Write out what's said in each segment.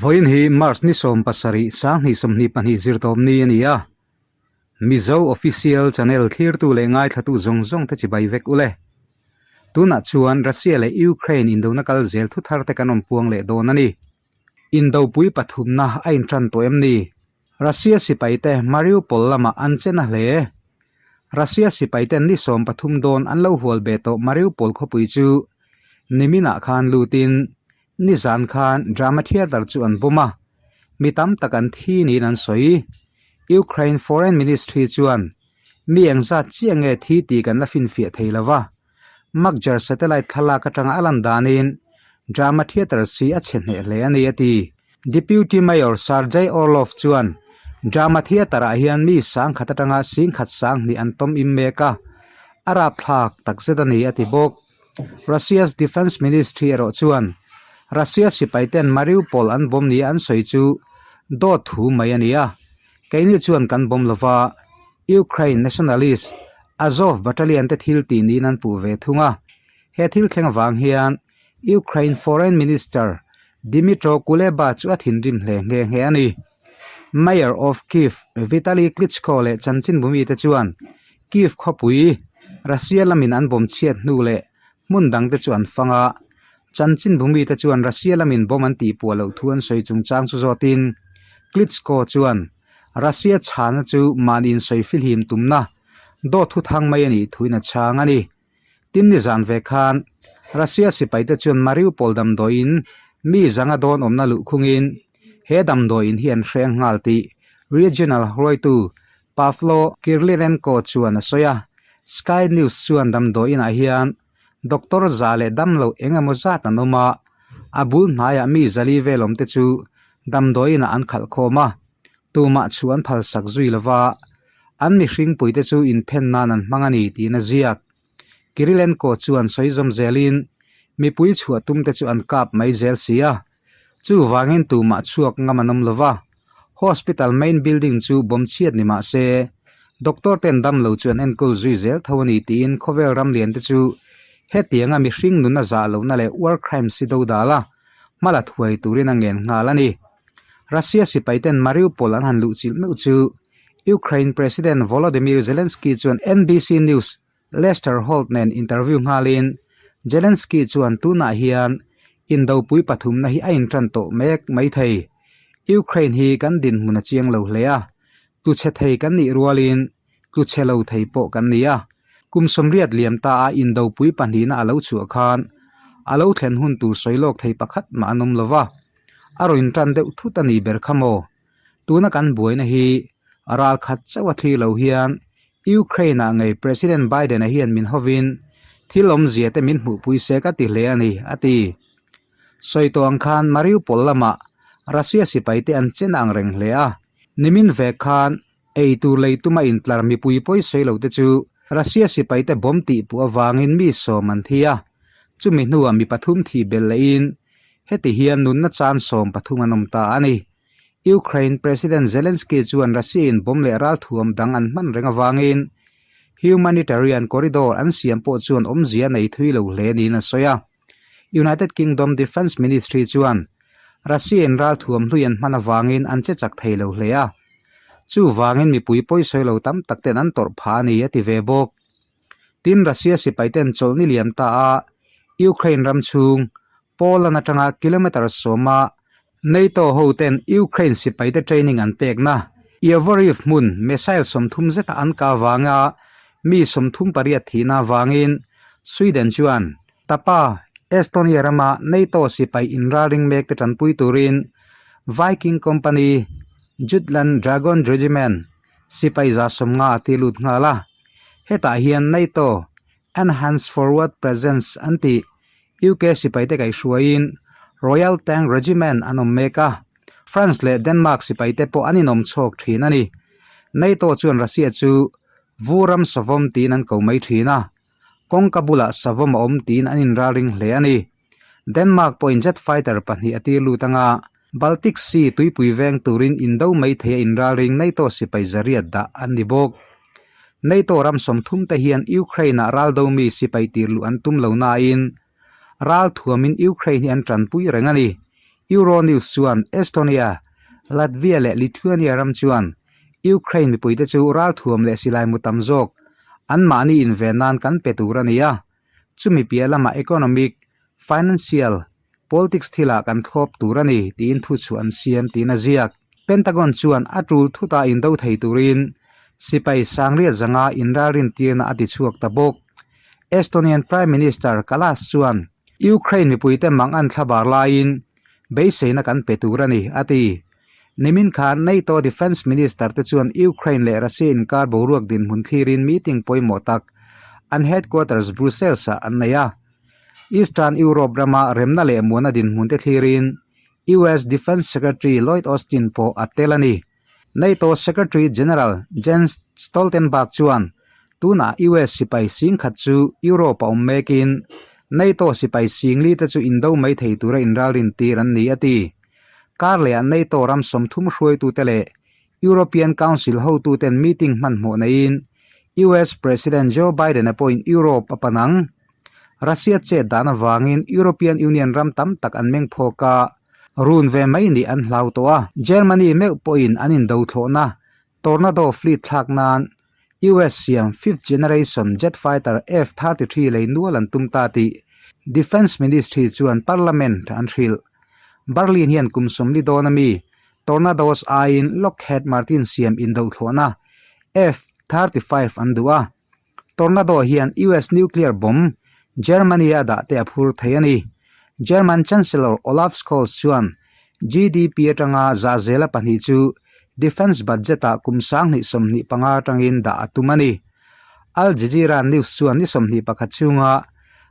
Vawiin hi March ni 17 2022 zirtawp ni a ni a, Mizo Official Channel thlirtu leh ngaithlatu zawng zawng te chibai vek ule. Tunah chuan Russia leh Ukraine indona kal zel thu thar te kan rawn puang leh dawn a ni. Indopui pathumna a intan tawh em ni? Russia sipaite Mariupol lamah an che na hle. Russia sipaiten ni 13 dawn an lo hual ve tawh Mariupol khawpui chu niminah khan lutin nizan khan Drama Theatre chu an bum a, mi tam tak an thi niin an sawi. Ukraine Foreign Ministry chuan mi engzat chiah nge thi tih kan la finfiah thei lo va, Maxar satellite thlalak atanga a lan danin Drama Theatre si a chhe hneh hle a ni a ti. Deputy Mayor Sergei Orlov chuan Drama Theatre-ah hian mi sangkhat atanga singkhat sanghnih an tawm im mek a, a rapthlak takzet a ni a ti bawk. Russia's Defence Ministry erawh chuan Russia sipaiten Mariupol an bomb nia an sawi chu dawt thu mai a ni a, keini chuan kan bomb lova, Ukraine nationalist Azov Battalion te thil tih niin an puh ve thung a. He thil thleng avang hian Ukraine Foreign Minister Dmytro Kuleba chu a thinrim hle nghe nghe a ni. Mayor of Kyiv Vitali Klitschko leh chanchinbumi te chuan Kyiv khawpui Russia lamin an bomb chhiat hnu leh hmun dangte chu an fang a, chanchinbumi te chuan Russia lamin bomb an tihpuah loh thu an sawi chungchang chu zawtin Klitschko chuan Russia chhana chu mahni insawi fihlim tumna dawt thuthang mai a nih thuin a chhang a ni. Tin nizan ve khan Russia sipaite chuan Mariupol damdawiin mi zanga dawn awmna luh khungin he damdawiin hi an hreng nghal tih Regional hruaitu Pavlo Kirlirenko chuan a sawi a. Sky News chuan damdawiinah hian doctor za leh damlo eng emaw zat an awm a, a bul hnaiah mi zali vel awmte chu damdawiinah an khalh khawm a, tumah chu an phalsak zui lova. An mihring puite chu inphen nan an hmang a ni tiin a ziak. Kirilenko chuan sawi zawm zelin, Mipui chhuah tumte chu an kap mai zel si a, chuvangin tumah chhuak ngam an awm lo va. Hospital main building chu bawm chhiat ni mah se, doctor ten damlo chu an enkawl zui zel tho a ni tiin khawvel ram liante chu hetianga mihring nuna zah lohna leh war crimes hi do dal a, hma la thuai turin a ngen nghal a ni. Russia sipaiten Mariupol an han luhchilh meuh chu Ukraine President Volodymyr Zelensky chuan NBC News Lester Holt nen interview nghalin Zelensky chuan tunah hian indopui pathumna hi a intan tawh mek mai thei. Ukraine hi kan dinhmun a chiang lo hle a, tluchhe thei kan nih rualin tluchhe lo thei pawh kan ni a. Kum 80 liam ta a indopui pahnihna a lo chhuah khan a lo thlen hun tur sawi lawk thei pakhat mah an awm lo va, a rawn intan deuh thut a nih ber kha maw? Tuna kan buaina hi ral khat chauh a thli lo hian Ukraine-ah ngei President Biden-a hian min hovin thil awmzia te min hmuhpui se ka ti hle a ni, a ti. Sawi tawh ang khan Mariupol lamah Russia sipaite an chen ang reng hle a, nimin vek khan ei tur lei tuma intlar mipui pawi sawi lo te chu Russia sipaite bomb tihpuh avangin mi sawm an thi a, chumi hnuah mi pathum thih belh lehin heti hian nunna chan 13 an awm ta a ni. Ukraine President Zelensky chuan Russia-in bomb leh ralthuam dang an hman reng avangin humanitarian corridor an siam pawh chuan awmzia nei thui lo hle niin a sawi a. United Kingdom Defence Ministry chuan Russia-in ralthuam hlui an hman avangin an che chak thei lo hle a, chuvangin mipui pawisawi lo tam tak ten an tawrh phah a ni a ti ve bawk. Tin, Russia sipaiten chawlhni liam ta a Ukraine ram chhung Poland atanga kilometre sawma NATO hoten Ukraine sipaite training an pekna Yavoriv hmun missile 30 zeta an kah avanga mi 38 thihna avangin Sweden chuan Tapa, Estonia rama NATO sipai inralring mekte tanpui turin Viking Company Jutland Dragon Regiment sipai za 50 a ti lut nghal a. Hetah hian NATO Enhanced Forward Presence an tih UK sipaite kaihhruaiin Royal Tank Regiment an awm mek a, France leh Denmark sipaite pawh an inawm chhawk thin a ni. NATO chuan Russia chu Vuram Savawm tiin an ko mai thin a, kawngka bulah Savawm a awm tiin an inralring hle a ni. Denmark pawhin jet fighter pahnih a tir lut anga Baltic Sea tuipui veng turin indo mai thei a inralring NATO sipai zariat dah an ni bawk. NATO ram 30 te hian Ukraine-ah raldomi sipai tir luh an tum lo nain ral thuamin Ukraine hi an tanpui reng a ni. Euronews chuan Estonia, Latvia leh Lithuania ram chuan Ukraine mipuite chu ralthuam leh silai mu tam zawk anmahni inven nan kan pe tur a ni a, chumi piah lamah economic, financial, politics thilah kan thlawp tur a ni tiin thuchhuah an siam tiin a ziak. Pentagon chuan a tul thuta indo thei turin sipai sangriat zanga inralrin tirna a tichhuak ta bawk. Estonian Prime Minister Kallas chuan Ukraine mipuite mang an thlabar laiin beiseina kan pe tur a ni, a ti. Nimin khan NATO Defence Minister te chuan Ukraine leh Russia inkar boruak dinhmun thlirin meeting pawimawh tak an headquarters Brussels-ah an nei a. Eastern Europe rama remna leh muana dinhmun te thlirin US Defence Secretary Lloyd Austin pawh a tel a ni. NATO Secretary General Jens Stoltenberg chuan tunah US sipai singkhat chu Europe a awm mekin NATO sipai singli te chu indo mai thei tura inralrin tir an ni a ti. Kar lehah NATO ram 30 hruaitute leh European Council hotuten meeting hmanhmawh neiin US President Joe Biden-a pawhin Europe a pan ang. Russia chet dan avangin European Union ram tam tak an meng phawk a, run ve mai nih an hlau tawh a. Germany meuh pawhin an indo thlawhna Tornado fleet thlak nan US siam fifth generation jet fighter F-33 lei nual an tum ta tih Defence Ministry chuan Parliament an hrilh. Berlin hian kum 40 dawn ami Tornadoes aiin Lockheed Martin siam indo thlawhna F-35 an duh a. Tornado hian US nuclear bomb Germany-a dah te a phur thei a ni. German Chancellor Olaf Scholz chuan GDP atanga zahzela pahnih chu defence budget-ah kum 2025 atangin dah a tum a ni. Al Jazeera News chuan ni 21 chhunga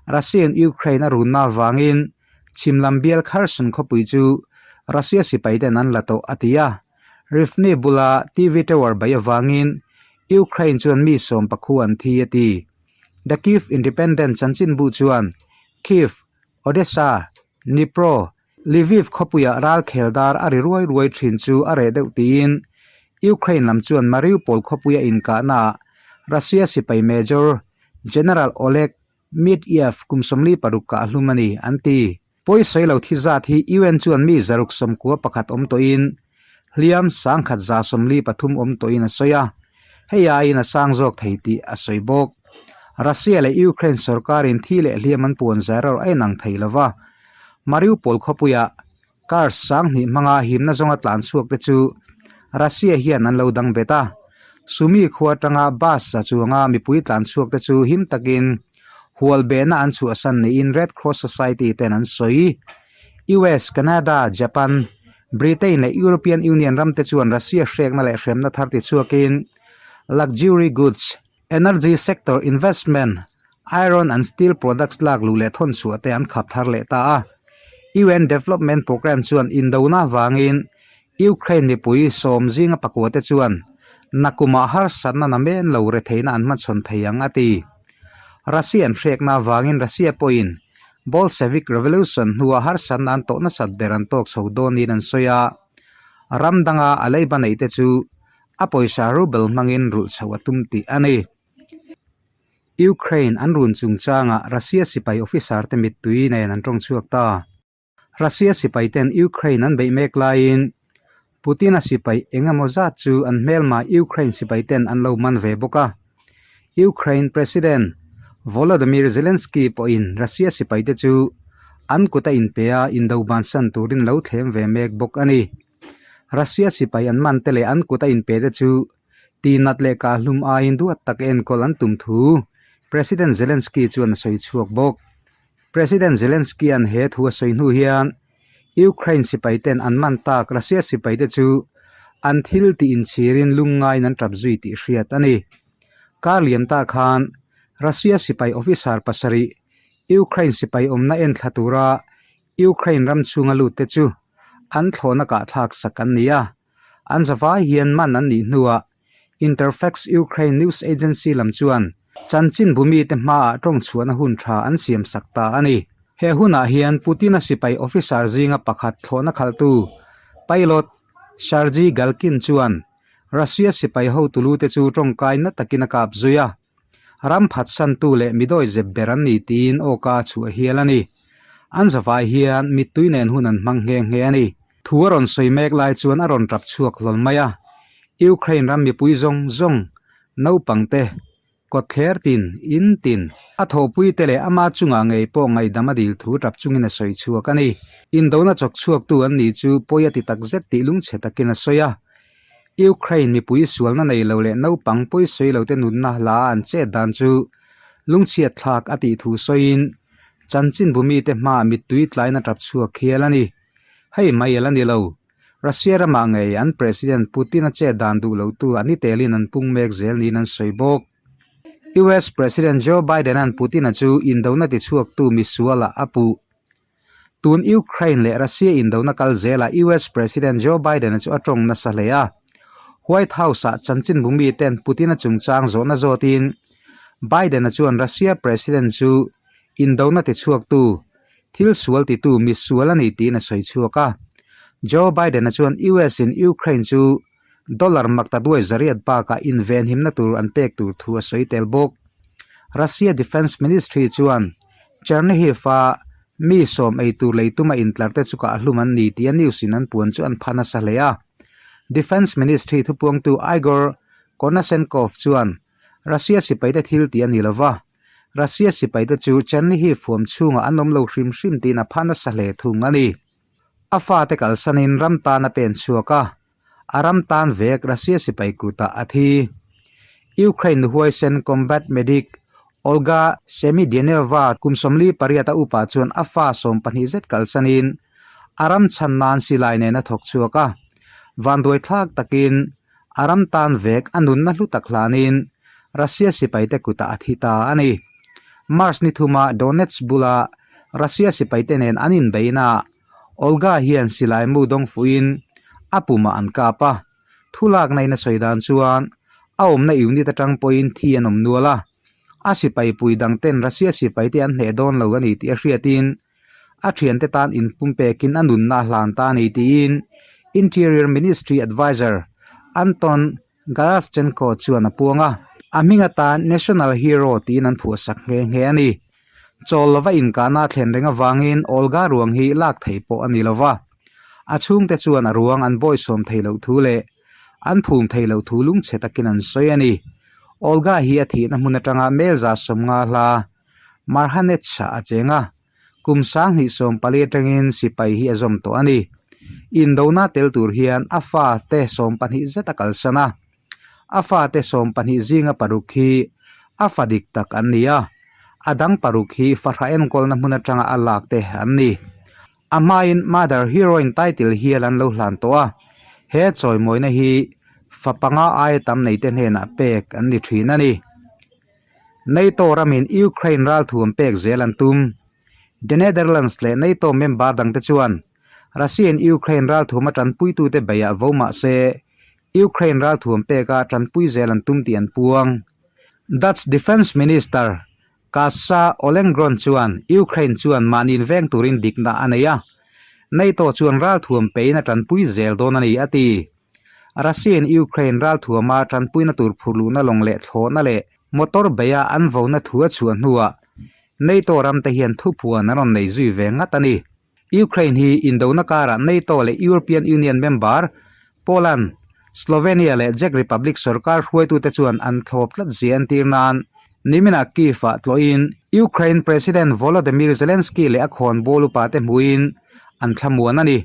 Russia-in Ukraine a runna avangin chhim lam bial Kherson khawpui chu Russia sipaiten an la tawh a ti a. Rivne bula TV tower bai avangin Ukraine chuan mi sawm pakhu an thi a ti. The Kyiv Independent chanchinbu chuan Kyiv, Odesa, Dnipro, Lviv khawpuiah ral khel dar a ri ruai ruai thin chu a reh deuh tiin Ukraine lam chuan Mariupol khawpuia inkahnaah Russia sipai Major General Oleg Mityev kum 46 kah hlum a ni, an ti. Pawisawi lo thi zat hi UN chuan mi 691 awm tawhin hliam 1143 awm tawhin a sawi a, hei aiin a sang zawk thei tih a sawi bawk. Russia leh Ukraine sorkarin thi leh hliam an puan zai erawh a inang thei lo va, Mariupol khawpuiah Cars 2000 hmanga himna zawnga tlan chhuak te chu Russia hian an lo dang bet a, Sumy khua atanga bus za chuanga mipui tlan chhuak te chu him takin hual behna an chhuahsan niin Red Cross Society ten an sawi. US, Canada, Japan, Britain leh European Union ram te chuan Russia hrekna leh hremna thar ti chhuakin luxury goods, energy sector investment, iron and steel products lak luh leh thawn chhuah te an khap thar leh ta a. UN Development Programme chuan indona avangin Ukraine mipui sawm zinga pakua te chuan nakumah harsatna namen lo retheihna an hmachhawn thei ang a ti. Russia an hrekna avangin Russia pawhin Bolshevik Revolution hnua harsatna an tawh nasat ber an tawk chho dawnin an sawi a. Ram danga a leiba neih te chu a pawisa ruble hmangin rulh chhoh a tum tih a ni. Ukraine an run chungchangah Russia sipai officer te mittui nen an tawng chhuak ta. Russia sipai ten Ukraine an beih mek laiin Putin-a sipai eng emaw zat chu an hmelma Ukraine sipai ten an lo man ve bawk a. Ukraine President Volodymyr Zelensky pawhin Russia sipai te chu an kut a inpe a indo bansan turin lo thlem ve mek bawk a ni. Russia sipai an man te leh an kut a inpe te chu Tinat leh kahhlum aiin duat tak enkawl an tum thu President Zelensky chuan a sawi chhuak bawk. President Zelensky-a'n he thu a sawi hnu hian Ukraine sipaiten an man tak Russia sipaite chu an thil tih inchhirin lungngaiin an tap zui tih hriat a ni. Kar liam ta khan Russia sipai officer pasarih Ukraine sipai awmna enthla tura Ukraine ram chhunga lutte chu an thlawhna kahthlak sak an ni a. An zavai hian man an nih hnuah Interfax Ukraine news agency lam chuan chanchinbu mite hmaah tawng chhuahna hun tha an siam sak ta a ni. He hunah hian Putin-a sipai officer zinga pakhat thlawhna khalhtu pilot Sergei Galkin chuan Russia sipai hotulute chu tawngkaina takin a kap zui a. Ram phatsantu leh midawi zep ber an ni tiin awka a chhuah hial a ni. An zavai hian mittui nen hun an hmang nghe nghe a ni. Thu a rawn sawi mek lai chuan a rawn tap chhuak hlawl mai a. Ukraine ram mipui zawng zawng, naupang te, kawtthler tin, in tin, a thawhpui te leh ama chungah ngei pawh ngaihdam a dil thu tap chungin a sawi chhuak a ni. Indona chawk chhuaktu an nih chu pawi a ti takzet tih lungchhe takin a sawi a. Ukraine mipui sualna nei lo leh naupang pawi sawi lo te nunna hla a an chet dan chu lungchhiat thlak a tih thu sawiin chanchinbu mite hmaah mittui tlaina tap chhuak hial a ni. Hei mai a la ni lo. Russia ramah ngei an President Putin a chet dan duh lotu an i telin an pung mek zel niin an sawi bawk. US President Joe Biden-a'n Putin-a chu indona tichhuaktu misualah a puh. Tun Ukraine leh Russia indona kal zelah US President Joe Biden-a chu a tawng nasa hle a. White House-ah chanchinbu miten Putin-a chungchang zawhna zawtin Biden-a chuan Russia President chu indona tichhuaktu, thil sual titu misual a ni tiin a sawi chhuak a. Joe Biden-a chuan US-in Ukraine chu dollar makta duai zariat bakah invenhimna tur an pek tur thu a sawi tel bawk. Russia Defence Ministry chuan Chernihiv-a mi sawm ei tur lei tuma intlar te chu kah hlum an ni tia news in an puan chu an pha nasa hle a. Defence Ministry thupuangtu Igor Konashenkov chuan Russia sipaite thil tih a ni lova, Russia sipaite chu Chernihiv huam chhungah an awm lo hrim hrim tiin a pha nasa hle thung a ni. A fate kalsanin ram tan a pen chhuak a, a ram tan vek Russia sipai kutah a thi. Ukraine huaisen combat medic Olga Semideneva kum 48 a upa chuan a fa 12 zet kalsanin a ram chhan nan silai nen a thawk chhuak a. Vanduai thlak takin a ram tan vek a nunna hlu tak hlanin Russia sipaite kutah a thi ta a ni. March ni thuma Donetsk bula Russia sipaite nen an inbeihnaah Olga hian silai mu dawng fuhin a pumah an kap a, thu lakna in a sawi dan chuan a awmna unit atang pawhin thi an awm nual a, a sipai pui dang ten Russia sipaite an hneh dawn lo a ni tih a hriatin a thiante tan inpumpekin a nunna a hlan ta a ni tiin Interior Ministry Adviser Anton Geraschenko chuan a puang a, a hming atan National Hero tiin an phuahsak nghe nghe a ni. Chawl lova inkahna a thlen reng avangin Olga ruang hi lak theih pawh a ni lo va. A chhungte chuan a ruang an bawisawm thei loh thu leh an phum thei loh thu lungchhe takin an sawi a ni. Olga hi a thihna hmun atanga Melza 50 hla Marhanets-ah a cheng a. Kum 2040 atangin sipai hi a zawm tawh a ni. Indona tel tur hian a fate 12 zet a kalsan a. A fate 12 zinga paruk hi a fa dik tak an ni a, a dang paruk hi fahrah enkawlna hmun atanga a lak te an ni. A hmain Mother Heroine title hial an lo hlan tawh a, he chawimawina hi fa panga aia tam neite hnenah pek an ni thin a ni. NATO ramin Ukraine ralthuam pek zel an tum. The Netherlands leh NATO member dangte chuan Russia-in Ukraine ralthuam a tanpuitute beiah vo mah se, Ukraine ralthuam peka tanpui zel an tum tih an puang. Dutch Defence Minister Kajsa Ollengren chuan Ukraine chuan mahni inveng turin dikna a nei a, NATO chuan ralthuam pein a tanpui zel dawn a ni, a ti. Russia-in Ukraine ralthuama tanpuina tur phurluhna lawng leh thlawhna leh motor beia an vona thu a chhuah hnuah NATO ramte hian thupuan an rawn nei zui ve ngat a ni. Ukraine hi indona karah NATO leh European Union member Poland, Slovenia leh Czech Republic sorkar hruaitute chuan an thlawp tlat zia entir nan niminah Kyiv-ah tlawhin Ukraine President Volodymyr Zelensky leh a khawnbawl upate hmuhin an thlamuan a ni.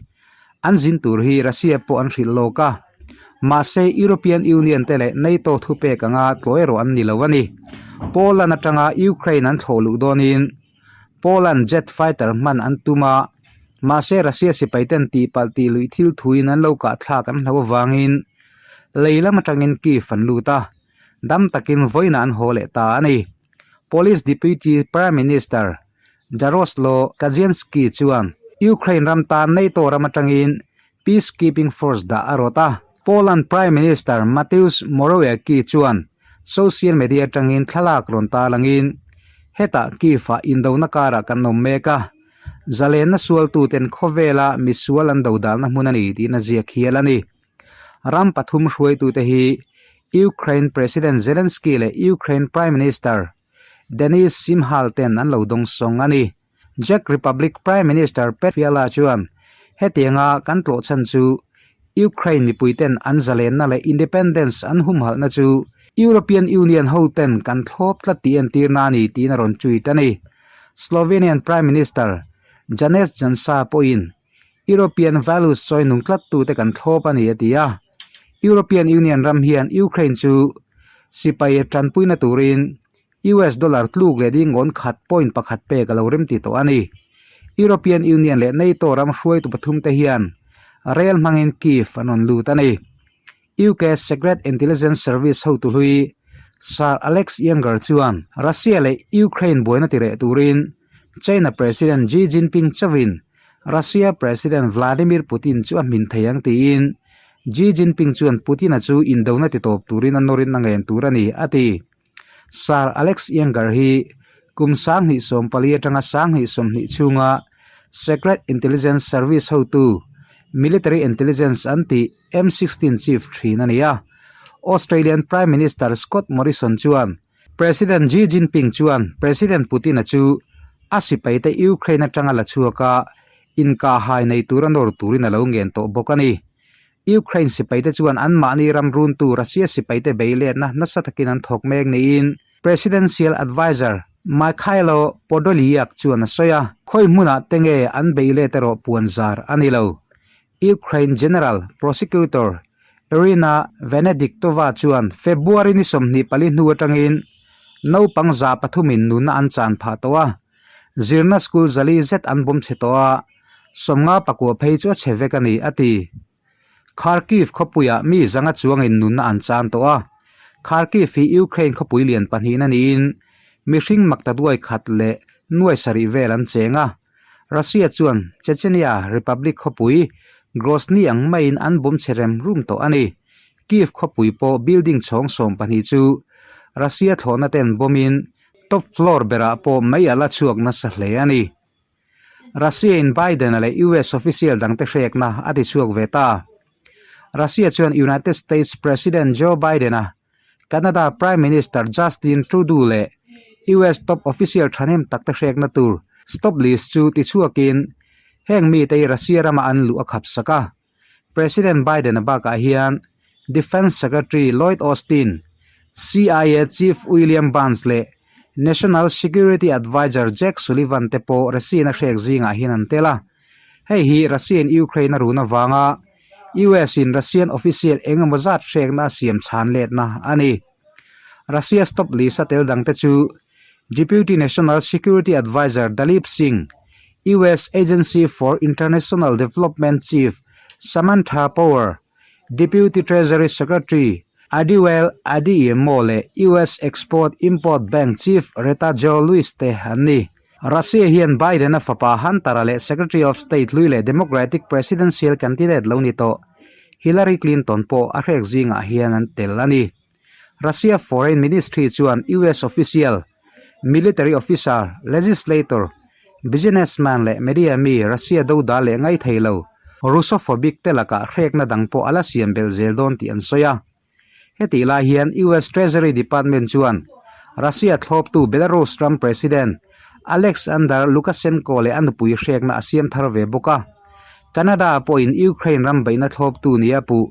An zin tur hi Russia pawh an hrilh lawk a, mahse European Union te leh NATO thupek anga tlaw erawh an ni lo a ni. Poland atanga Ukraine an thlawh luh dawnin Poland jet fighter hman an tum a, mahse Russia sipai ten tihpalh tih luih thil thuin an lo kahthlak an hlo avangin lei lam atangin Kyiv an lut a, dam takin vawiinah an haw leh ta a ni. Polish Deputy Prime Minister Jaroslaw Kaczynski chuan Ukraine ram tan NATO ram atangin peacekeeping force dah a rawt a. Poland Prime Minister Mateusz Morawiecki chuan social media atangin thlalak rawn tarlangin, Hetah Kyiv-ah indona karah kan awm mek a, zalenna sualtuten khawvela misual an dodalna hmun a ni tiin a ziak hial a ni. Ram pathum hruaitute hi Ukraine President Zelensky leh Ukraine Prime Minister Denis Shmyhal ten an lo dawng sawng a ni. Czech Republic Prime Minister Petr Fiala chuan hetianga kan tlawh chhan chu Ukraine mipuiten an zalenna leh independence an humhalhna chu European Union hoten kan thlawp tlat tih entirna a ni tiin a rawn tweet a ni. Slovenian Prime Minister Janez Janša pawhin European values chawi nung tlattute kan thlawp a ni a ti a. European Union ram hian Ukraine chu sipai tanpuina turin US dollar tluk leh ding ngawn khat point pakhat pek a lo rem ti tawh a ni. European Union leh NATO ram hruaitu pathum te hian rel hmangin Kyiv an rawn lut a ni. UK Secret Intelligence Service hotu hlui Sir Alex Younger chuan Russia leh Ukraine buaina ti reh turin China President Xi Jinping chauhin Russia President Vladimir Putin chu a hmin thei ang tiin Xi Jinping chuan Putin-a chu indona ti tawp turin a nawrin a ngen tur a ni, a ti. Sir Alex Younger hi kum 2014 atanga 2020 chhunga Secret Intelligence Service hotu, Military Intelligence an tih M16 chief thin a ni a. Australian Prime Minister Scott Morrison chuan President Xi Jinping chuan President Putin-a chu a sipaite Ukraine atanga la chhuaka inkahhai nei tura nawr turin a lo ngen tawh bawk a ni. Ukraine sipaite chuan anmahni ram runtu Russia sipaite bei letna nasa takin an thawk mek niin Presidential Adviser Mykhailo Podolyak chuan a sawi a. Khawi hmunah te nge an bei let erawh puan zar a ni lo. Ukraine General Prosecutor Iryna Venediktova chuan February ni 24 hnu atangin naupang 300 in nunna an chan phah tawh a, zirna school zali zet an bawm chhe tawh a, 59 phei chu a chhe vek a ni, a ti. Kharkiv khawpuiah mi zanga chuangin nunna an chan tawh a, Kharkiv hi Ukraine khawpui lian pahnihna niin mihring makta duai khat leh nuai sarih vel an cheng a. Russia chuan Chechnya Republic khawpui Grozny ang maiin an bawm chhe rem rum tawh a ni. Kyiv khawpui pawh building chhawng 12 chu Russia thlawhna ten bawmin top floor berah pawh mei a la chhuak nasa hle a ni. Russia-in Biden-a leh US official dangte hrekna a ti chhuak ve ta. Russia chuan United States President Joe Biden-a, Canada Prime Minister Justin Trudeau leh US top official thahnem takte hrekna tur stop list chu ti chhuakin heng mite hi Russia rama an luh a khap sak a. President Biden-a bakah hian Defence Secretary Lloyd Austin, CIA Chief William Burns leh National Security Adviser Jake Sullivan te pawh Russia-in a hrek zingah hian an tel a. Hei hi Russia-in Ukraine a run avanga US-in Russian official eng emaw zat hrekna a siam chhan letna a ni. Russia stop list a tel dangte chu Deputy National Security Adviser Dalip Singh, US Agency for International Development Chief Samantha Power, Deputy Treasury Secretary Adiwell Adeyemo leh US Export-Import Bank Chief Reta Jo Lewis te an ni. Russia hian Biden-a fapa Hunter-a leh Secretary of State hlui leh Democratic presidential candidate lo ni tawh Hillary Clinton pawh a hrek zingah hian an tel a ni. Russia Foreign Ministry chuan US official, military officer, legislator, businessman leh media mi Russia do dal leh ngai thei lo Russophobic te lakah hrekna dang pawh a la siam belh zel dawn tih an sawi a. Hetih lai hian US Treasury Department chuan Russia thlawptu Belarus ram President Alexander Lukashenko leh a nupui hrekna a siam thar ve bawk a. Canada pawhin Ukraine ram beihna thlawptu nia puh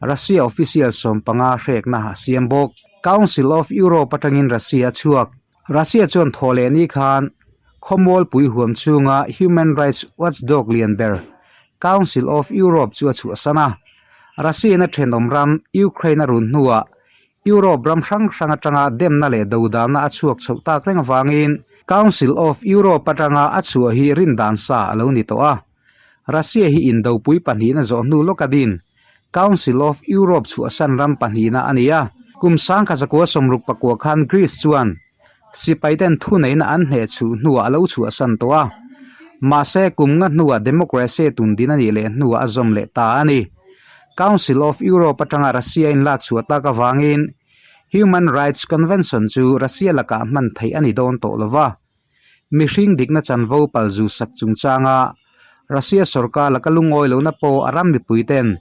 Russia official 15 hrekna a siam bawk. Council of Europe atangin Russia a chhuak. Russia chuan thaw leh ni khan khawmualpui huam chhunga human rights watchdog lian ber Council of Europe chu a chhuahsan a. Russia-in a thenawm ram Ukraine a run hnuah Europe ram hrang hrang atanga demna leh dodalna a chhuak chhoh tak reng avangin Council of Europe atanga a chhuah hi rindan sa a lo ni tawh a. Russia hi indopui pahnihna zawh hnu lawka din Council of Europe chhuahsan ram pahnihna a ni a. Kum 1969 khan Greece chuan sipaiten thuneihna an hneh chhuh hnuah a lo chhuahsan tawh a. Mahse, kum nga hnuah democracy tundin a nih leh hnuah a zawm leh ta a ni. Council of Europe atanga Russia in lak chhuah tak avangin Human Rights Convention chu Russia lakah hman theih a ni dawn tawh lo va. Mihring dikna chanvo pal zu sak chungchanga Russia sorkar laka lungawi lohna pawh a ram mipuiten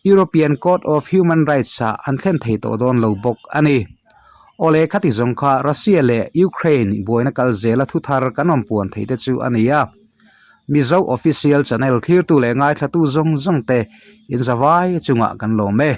European Court of Human Rights-ah an thlen thei tawh dawn lo bawk a ni. Awle khati zawng kha Russia leh Ukraine buaina kal zela thu thar kan rawn puan thei te chu a ni a. Mizo Official Channel thlirtu leh ngaithlatu zawng zawng te inzavai chungah kan lawm e.